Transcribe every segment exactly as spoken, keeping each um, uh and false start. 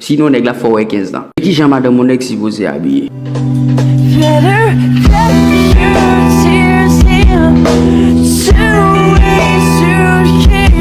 Sinon nèg la fè w wè kenz tan. Men kijan madanm yon nèg sipoze abiye?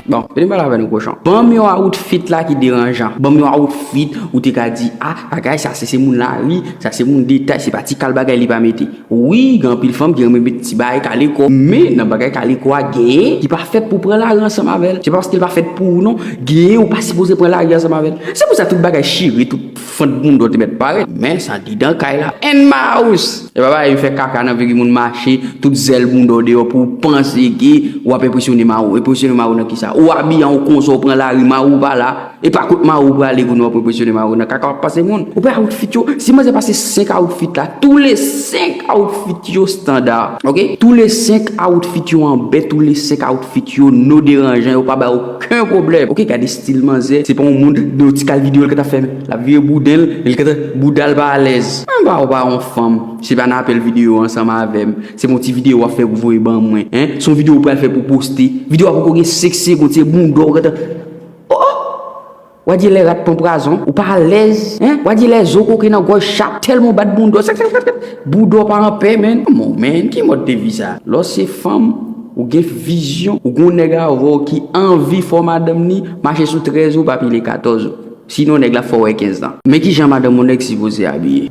Bon, vini pale avè nou kochon. Ban m yon outfit la ki deranjan. Ban m yon outfit ou te ka di, ah, bagay sa se, se moun lari, sa se moun detay, se pa ti kal bagay li pa mete. Wi, gen anpil fanm ki renmen met ti bagay kale kò, men nan bagay kale kò a, genyen ki pa fèt pou pran lari ansanm avè l. Se pa paske l pa fèt pou ou non, genyen ou pa sipoze pran lari ansanm avè l. Se pou sa tout bagay chire, tout fant bouda w te mèt parèt, men sa andedan kay la. And mouse! E pa bagay yo fè kaka nan figi moun mache, tout zèl bouda w deyò pou w panse ke w ap enpresyone mari w. Enpresyone mari w nan kisa? Ou abiye an konsa, w pran lari, mari w pa la. E pa kot mari w prale kounye a w ap enpresyone mari w nan kaka w ap pase moun. Ou pa outfit yo, si manzè pase senk outfit la, tou le senk outfit yo standa. Ok? Tou le senk outfit yo anbè, tou le senk outfit yo no deranjan, yo pa bay okenn pwoblèm. Ok, gade stil manzè, se pa yon moun, de yon ti kal videyo l gentan fè, l ap vire bouda l, e l gentan bouda l pa alèz. Anba ou pa yon fanm, se pa nan apèl videyo ansanm avè m, se pa yon ti videyo w ap fè pou voye ban mwen, en? Se yon videyo ou pral fè pou poste. Videyo a poko gen senk segonn, se bouda w gentan. Oh! W a di lè rat pran pwazon, ou pa alèz, en? W a di lè zo koke nan gòj chat, tèlman w bat bouda w, sak, sak, sak, sak. Bouda w pa anpè, menn. Come on, menn, ki mòd de vi sa? Lè w se fanm, ou gen vizyon, ou gen yon nèg avè w ki anvi fè w madanm ni, mache sou trèz ou, pa pile katòz ou. Sinon nèg la fè w wè kenz tan. Men kijan madanm yon nèg sipoze abiye?